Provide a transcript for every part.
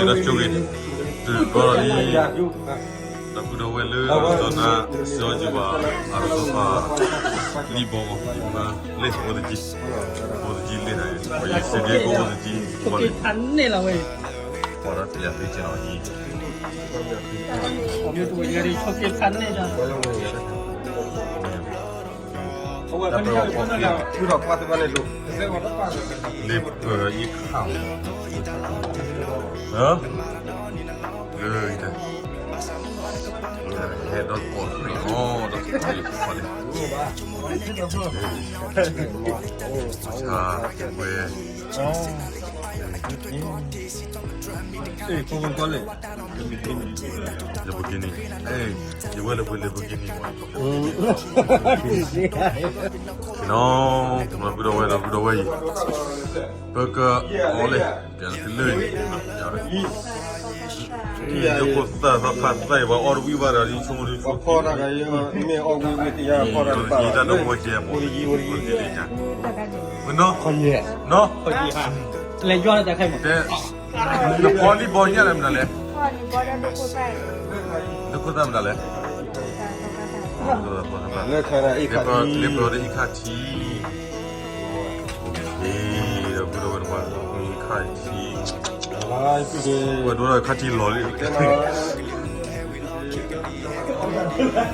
တၢ်ကၠိဂ့ၤ, တုၤဘျီလီၤလံ, ဒီပုၢ်ဒီဝဲၢ်လၢ ဒီးနၤ စီၤယွၤ အရစီၤပၤ လံဘီမီၤ လ့ၣ်အိၣ်သကံ, အိၣ်သကံလ့ၣ်နၤ, စံးဘျုးကအိၣ်သကံ, န့ၣ်လီၤဝဲ, ပှၤဒီးတယၤသ့ကဲလီၤအံၤ, လ့ၣ်ပၢအံၤခါ, ဟဲဒီးကိးန့ၣ်အီၤဒီး ဝဲ Lamborghini, ယဝဲ Lamborghini နီၤ, ဒီပုၢ်ဒီဝဲၢ် ဒီပုၢ်ဒီဝဲၢ်အံၤ, ပကအီၣ်လဲၣ် ပျးတလၢအံၤ, ယဖိသၣ်သီခါသၣ်အံၤ ပှၤအီၣ်တဝံၣ်ဘၣ်ဒီး ယဆိကမိၣ်ဒုးဆိကမိၣ်, မ့ၢ်အီၣ်ဝံၣ်ဝံၣ်တယါ အီၣ်တၢ်တဘၣ်, တၢ်ဒီမိၢ်ကဲမိၢ်, နီၤ, နီၤ, လဲၤယွၤလၢတၢ်ခဲအံၤမး, နဖီလံဘီညၣ်လၢမနုၤလဲၣ်, နခိၣ်သၣ်မနုၤလဲၣ်, လ့ၣ်ပၢဒီးအံခၣ်ထံ, ဒီပုၢ်ဒီဝဲၢ်တပှၤ အံခၣ်ထံ, ဝဲဒိၣ်ဒီးခၣ်ထံလီၤလံ, ဒီပုၢ်ဒီဝဲၢ်ထံၣ်လိာ်သးဒီးလၢပမံအီၣ်ကကၢၤဒီးမးနီၤ,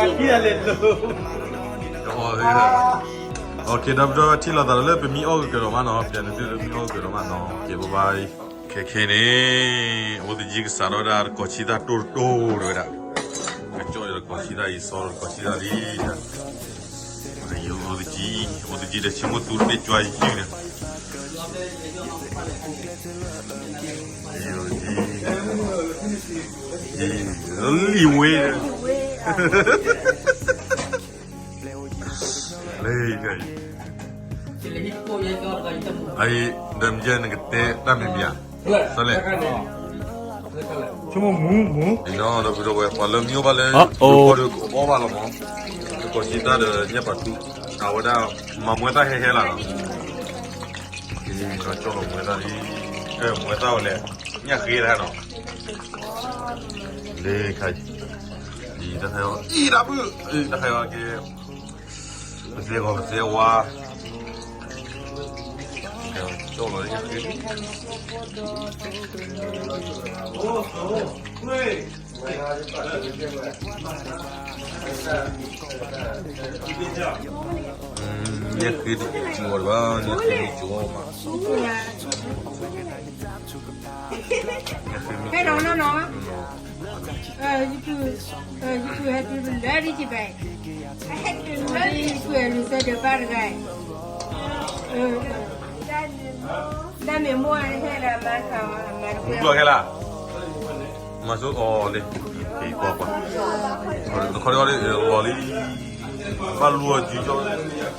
ပျးန့ၣ်သုလၢမံအီၣ်ကကၢၤဒီးမးနီၤ, ကဲ bye bye. ခဲခဲန့ၣ် အိၣ်သယံကစးထီၣ်ဝဲဒၣ်တကိးဆံသၣ်တိၢ်တိၢ်တဝဲဒၣ်, ကကၠီၣ်ဒီးတကိးဆံသၣ်အံၤ စီၤဒီးတကိးဆံသၣ်လံ, အိၣ်သယံ, အိၣ်သယံဒီးဆိကမိၣ်သူတဘ့ၣ်ကွၢ်ယုၢ်န့ၣ်, လံဝဲ လၢကဲအံၤ, အံၤ ဒီးမ့ၢ်နကတဲတၢ်မံၤမံၤဧါ, စလဲၣ်, ဆိကမိၣ်မူမူ, ဒီပုၢ်ဒီဝဲၢ် ပှၤလၢမံအိၣ်ဘၣ်လၢ ယိၤကီၢ်ဒီးကအီၣ်ဘၣ်လီၤမး, တကိးဆံသၣ်ဒီးညၣ်ပာ်သူ, အဝဲဒၣ် မၤမွဲသၣ်ဟဲဟဲလီၤနီၤ, ကၠီၣ်လီၤမွဲသၣ်လံ, မွဲသၣ်ဝဲလဲၣ်, ညၣ်ဃ့တၢ်နီၤ, လၢခါအံၤ, တၢ်ခါအံၤ, တၢ်ဘုၣ်, တၢ်ခါအံၤကဲ ပသဲဂီၤ ပသဲဝါ, ကၠီၣ်လီၤ, ညၣ်ဃ့တကီၤဘၣ်, ညၣ်ဃ့တကီၤမး, ညၣ်ဃ့မ့ၢ်ကီၤ, ဟဲဒီးနီၤနီၤ, ယပုၢ်, ယပုၢ်ဟဲတုၤလၢဒ်ကဘဲ, ယပုၢ်ဟဲတုၤလၢဒ်ကဘဲ, တၢ်မ့ၢ်မိၢ်ဟဲလၢမၤသး, မုၢ်ကျီၢ်ခဲလၢာ်, မၤဆိအီၤလံ, ကွၢ်ကွၢ်, နခီဒံးအီၤလီၤလံ, ဘၣ်လူၤအီၤစုကၠီၣ်,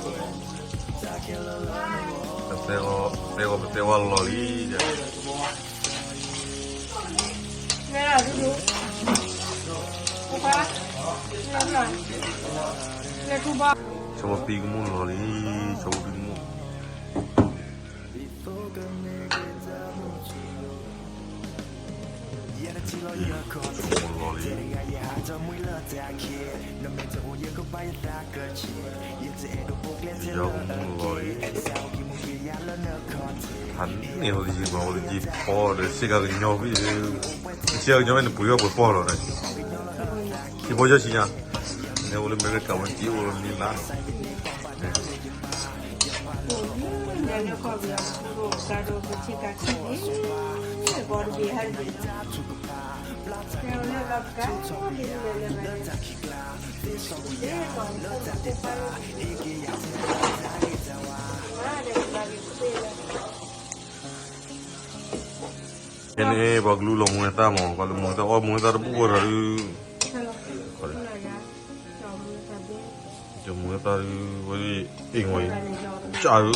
ပသဲဂီၤ ပသဲဝါလီၤလံ, ဆီဖိပံကမူၣ်လီၤလံ, ဆီဖိပံကမူၣ်, လီၤလံ, ယကမူၣ်လီၤလံ, ဖးန့ၢ်ဟိသယံၤပှၤဟိသယံၤဖီဒီး စ့ၢ်ကီးကညီဘ့ၣ်, စ့ၢ်ကီးကညီဘ့ၣ်န့ၣ် ပှ့ၤအီၣ်ပှ့ၤပီၢ်လီၤ, ယဖီယီၢ်ဆံညါ, မ့ၢ်အိၣ်လၢအမဲရကၤဝဲက့ၤအိၣ်လၢနံၣ်လါနီၤ, ဖဲန့ၣ် ပှၤကလူလီၤမူဝဲသၣ်မး, ပှၤလူမူဝဲသၣ် အီၣ်မူဝဲသၣ်တဘူၣ်ဝဲဒီးဒုး, ကမူဝဲသၣ်ဒုး ဝဲအ့ၣ်ဂီၤအံၤ, ကၢ်ဒုး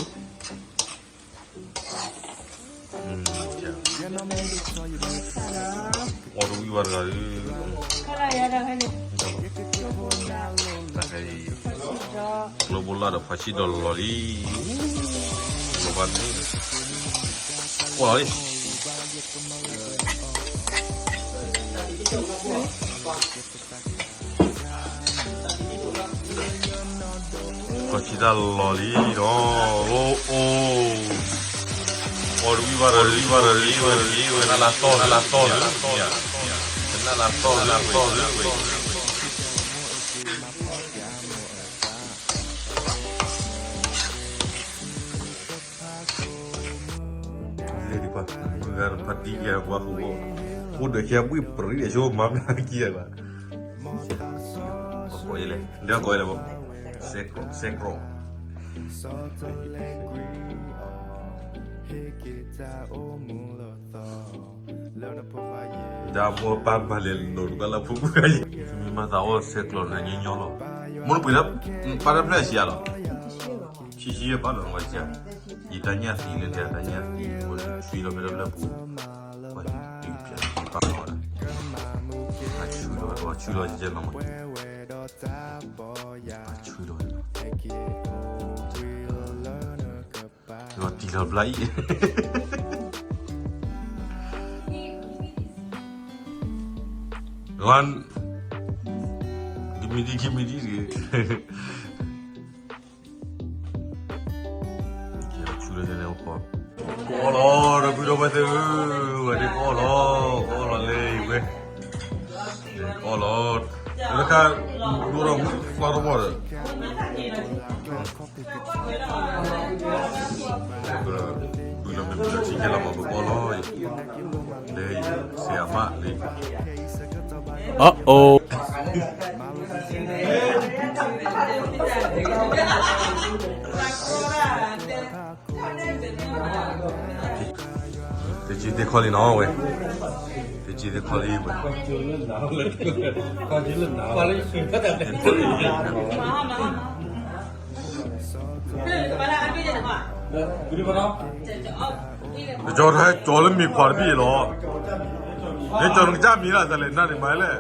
အီၣ်တဝံၣ်ဝဲတဂၤဒုး, ကျိဘိလၢ်ဒီးဖးဆံဒီးလီၤလံ, လီၤဘၣ်န့ၣ်, ကွၢ်လီၤလံ, ကီၢ်ဆံတၢ်လီၢ်လံဒီး, အိၣ်အိၣ်, အီၣ်တဝံၣ်ဘၣ်ဒီးတဝံၣ်ဘၣ်ဒီးတဝံၣ်ဝဲတဝံၣ်ဝဲ နၢ်လၢသီၣ်လၢသီၣ်လၢ, နၢ်လၢသီၣ်လၢသီၣ်လၢဝဲ, လ့ၣ်ဒံးကွၢ်, မုၢ်ဂၤတဖးတံၢ်ကဲကွၢ်ဃုာ်, အိၣ်ဒီးခဲဘှံၣ်ပရံၣ်အဆိမၤမနၤကံယဲၢ်ကွၢ်, ကိးယဲၢ်လဲၣ်, ဒ်ကိးယဲၢ်လဲၣ်ဘၣ်, စဲးကျိး, စဲးကျိး, ဒ်မိၢ်ပၢ်မၤလဲၤလိာ်တကွၢ်လၢဖိမုၣ်ဂၤယဲၢ်, မ့ၢ်မၤသးအိၣ်စဲးကျိးနၤညီညီလီၤ, မိၢ်နပှ့ၤလၢ, ပၢ်တဖျၢၣ်အဆံးအါလီၤ ဆံးဆံးယဲၢ်ပၢ်လီၤနဝဲစၢ်, ယတၢ်ညၣ်သံလၢတဲတၢ်ညၣ်သံ, မ့ၢ်ဆံးလီၤမ့ၢ်တဖျၢၣ်ပူၤ, ပှၤယပၢ်လီၤ, အဆူလီၤ, အဆူလီၤယဲၢ်လီၤမး, အဆူလီၤ, လီၤတံၢ်လီၤဘျါအံၤ, ဂီၢ်, ကမံဒံကမံဒံတဂ့ၤ ကီၢ်လီၤ, ဒီပုၢ်ဒီဝဲၢ်သ့ၣ်ဧၢ, ဝဲဒၣ်ကီၢ်လီၤ, ကီၢ်လီၤလံဝဲ, ကီၢ်လီၤ, လၢတၢ်ဒိၣ်ထီၣ်ကွၢ်ထီၣ်ဘီၣ်ဒီး, ဘုလီၤမ့ၢ်ဘုလီၤထံကဲလီၤမး ပကီၢ်လီၤအံၤ, လၢယစဲးအမးလံ, အအိၣ် တကံသ့ခီလံနီၤဝဲ, တကံသ့ခီလံဝဲ, ကၠီထါကၠီလၢမ့ၤခွါတဘ့ၣ်လီၤ, မ့ၢ်ကၠီနကစၢ်မံၤလၢ်သးလဲၣ် နၢ်န့ၣ်မၤလဲၣ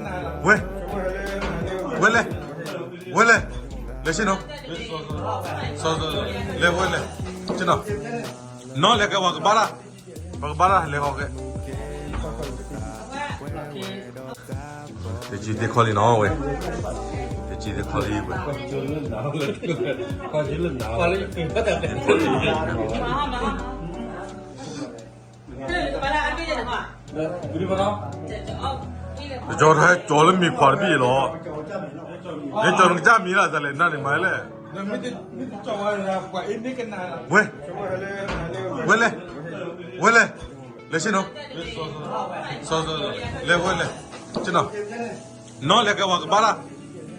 ်, ဝဲ, ဝဲလဲၣ်, ဝဲလဲၣ်, လဲၤဆ့နီၤ, လဲၤဝဲလဲၣ်, ဆ့နီၤ, နီၤလဲၤကဲပှၤကဘၣ်တၢ်, ပှၤကဘၣ်တၢ်လဲၤဃီၤကဲ တကံသ့ခီလံနီၤဝဲ, တကံသ့ခီလံဝဲ, ကၠီထါကၠီလၢမ့ၤခွါတဘ့ၣ်လီၤ, မ့ၢ်ကၠီနကစၢ်မံၤလၢ်သးလဲၣ် နၢ်န့ၣ်မၤလဲၣ်, ဝဲ, ဝဲလဲၣ်, ဝဲလဲၣ်, လဲၤဆ့နီၤ, လဲၤဝဲလဲၣ်, ဆ့နီၤ, နီၤလဲၤကဲပှၤကဘၣ်တၢ်,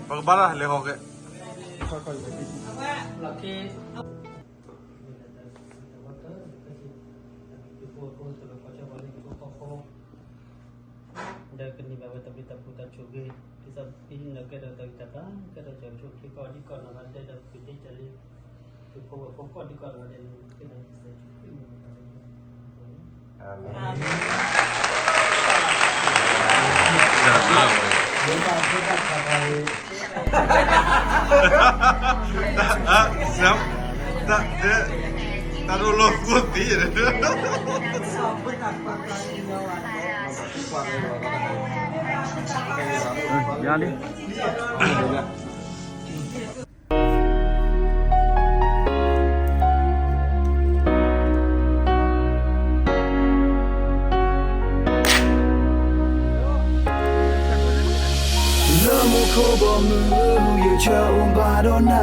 ပှၤကဘၣ်တၢ်လဲၤဃီၤကဲ ဒီးကန့ၢ်ဘၣ်ဝဲတၢ်ဘျုးတၢ်ဖှိၣ်တၢ်ဆိၣ်ဂ့ၤ, ဒ်သိးပဟံးန့ၢ်ကဲဒီးတၢ်ဘျုးတၢ်ဖှိၣ်တၢ်ဆိၣ်ဂ့ၤ, ကဲဒီးတၢ်ကထူၣ်ဖျ့ကီၢ်ဒံကီၢ်နီၢ်ဂၤဒဲးဒီးပကတဲတၢ်လံ, ပဖိဝဲၢ်ဖိကီၢ်ဒံကီၢ်နီၢ်ဂၤဒဲးန့ၣ် ကဲဒီးကစၢ်ယ့ၣ်ၡူးခရံာ်န့ၣ် အၤမ့ၣ်. တၢ်ဒိၣ်လီၤကိၢ်သံ, ယၤလံ. လၢမူခိၣ်ဘီမုၢ် ယဆၢအိၣ်ဘၣ်ဒီးနၤ,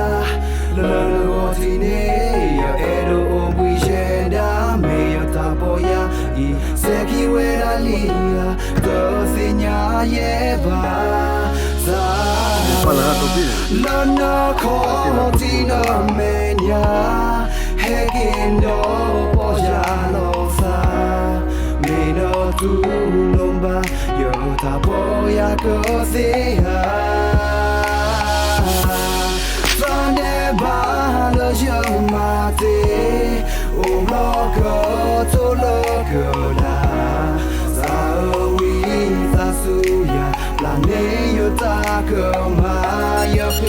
လၢနဂီၢ်ထံးန့ၣ် ယအဲၣ်ဒိးအိၣ်ဘှံးယဲဒၣ်, မ့ၢ်ယတၢ်ပီၢ်ယၢ်အံၤ စဲးက့ၤဝဲဒၣ်လံဧါ, တသ့ၣ်ညါယဲဘၣ်. လၢနခီၣ်ထံးနမဲာ်ညါ ဟဲက့ၤဒီးပီၢ်ယၢ်လီၤသး, မ့ၢ်နတူၢ်လိာ်ဘၣ် ယတၢ်ပီၢ်ယၢ်ကသ့ဧါ. သးနဲဘၣ်လၢယမၤသ့, အိၣ်ဘျီကတိၤလၢကဒၣ်, သးအဝံသးစူၤယၤ, ပျၢ်န့ၢ်ယတၢ်ကမၣ်, ယဃ့က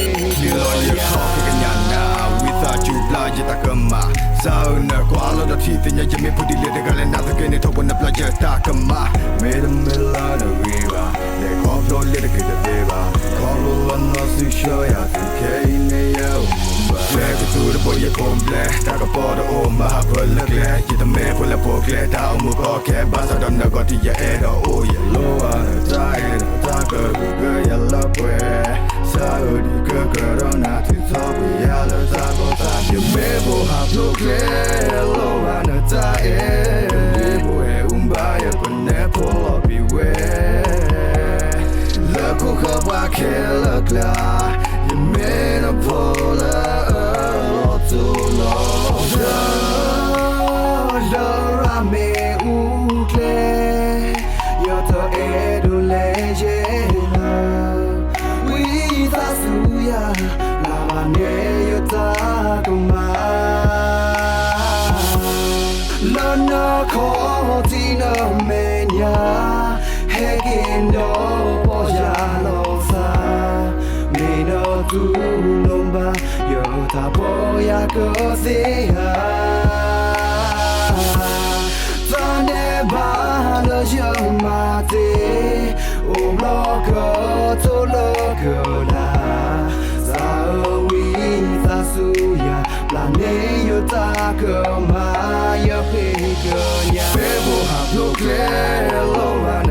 ညးနၤ, ဝံသးစူၤပျၢ်ယတၢ်ကမၣ်, စးအၢနကွၢ်လီၤဒီးထံၣ်သ့ၣ်ညါ ယမ့ၢ်ဖုဒ်လဲၣ်တဂၤလဲၣ် နာ်သက့န့ၣ် ထိၣ်ဖိနပျၢ်ယတၢ်ကမၣ်, မ့တမ့ၢ်လၢနဂ့ၤဘၣ်, လဲၤခီဖျိလၢတက့ၤတသ့ဘၣ်, ခီဖျိလၢနီၢ်စံးဆၢယၤ သုခဲအံၤန့ၣ်ယအိၣ်မူဘၣ်, ကျဲကသူတဘိယကိးဘျဲ, တၢ်ကပီၤတအိၣ်မၤဟးဖၢလၢကျဲ, ယတမ့ၢ်ဖိလၢဖိကျဲ တၢ်အိၣ်မူကီခဲ ဘၣ်ဆၣ်ဒီးနဂီၢ်ထံးယအဲၣ်ဒိးအိၣ်, ယလိၣ်ဘၣ်နတၢ်အဲၣ်ဒိး တၢ်ကဂုာ်ကယၤလၢပှဲၤ စးအၢဒုးကကဒီးနၤ ထုးထီၣ်ကွံာ်ယၤလၢတၢ်ကီတၢ်ခဲ, ယမ့ၢ်ဖိဟးဖျိးကျဲ, လိၣ်ဘၣ်နတၢ်အဲၣ်, မ့ၢ်ဖိဟဲအူဘၣ်ယပနဲဖိလီၤပံၤဝဲ, လၢခိၣ်ဃၢၤပှၤခဲလၢာ်ကျါ, ယမ့ၢ်နဖိလၢအလီၤတိၢ်လီၤဆၢ လၢရၤမ့ၣ်အူကျဲ, ယတအဲၣ်ဒိးလဲၤယဲၢ်လၢ, ဝံသးစူၤယၤ, လၢ်ဘၣ်န့ၣ်ယတၢ်ကမၣ်, လၢနခီၣ်ထံးနမဲာ်ညါ, ဟဲက့ၤဒီးပီၢ်ယၤလီၤသး, မ့ၢ်နတူၢ်လိာ်ဘၣ် ယတၢ်ပီၢ်ယၤကသ့ဧါ, တၢ်ဒဲးဘးလၢယမၤတ့ၢ်, အိၣ်ဘျီကထိလၢကဒၣ်, စးအၢဝံသးစူၤယၤ, ဘျါန့ၢ်ယတၢ်ကမၣ် ယဃ့ကညး, မ့ၢ်ဖိဟးဖျိးကျဲ, လိၣ်ဘၣ်